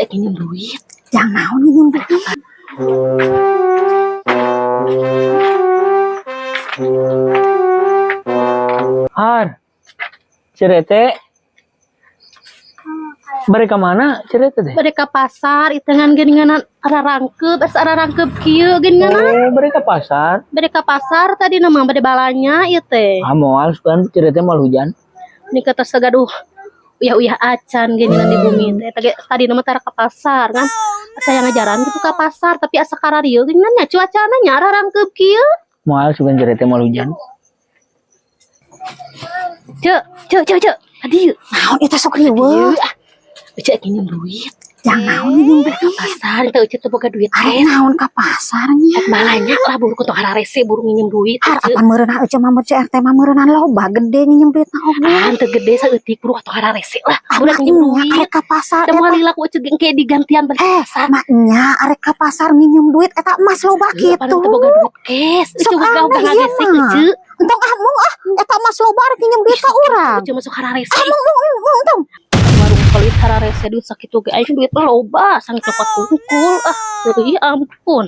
Cek nginjem duit. Jang naon nginjem duit? Har. Cirete. Bari ka mana Cirete teh? Bade ka pasar itengan geuningan ararangkeub, asa ararangkeub kieu geuningan. Oh, bari ka pasar. Bade ka pasar tadi nama bade balanya ieu teh. Ah, moal sugan Cirete moal hujan. Ini kata segaduh uyah-uyah acan geuningan di bumi teh. Tadi, tadi nama tara ka pasar kan. Asa yang ngajaran gitu ka pasar, tapi asa kararieu geuningan nya cuacana nya ararangkeub kieu. Moal sugan Cirete moal hujan. Cek, cek, cek, cek. Tadi yuk. Naon itu sok riweuh? Ah. Cek nginjem duit. Jang naon nginjem duit? Ka pasar teh Uce teh boga duit Arek teh. Naon ka pasarnya? Balanya lah buru ku tong hararese buru nginjem duit. Har Uce. apan meureunna Ece mah Ceu RT mah meureunnan loba gede nginjem duit na oge. Ah, teu gede saeutik, buru atuh hararese lah. Ah, Buru nginjem maknya duit. Arek ka pasar Da eta. Moal lila ku Uce engke digantian balik Eh, pasar. Maknya arek ka pasar nginjem duit eta emas loba Ieu gitu. pan teu boga duit cash. Uce Sok geus aneh gak ieu ngagesek mah. Uce. Entong ah mung ah eta emas loba arek nginjem duit ka urang. Uce masuk hararese. Ah, mung mung mung entong. Warung pelit hararese duit sakitu ge aing duit mah loba, sang cokot tungkul ah. Euy, ampun.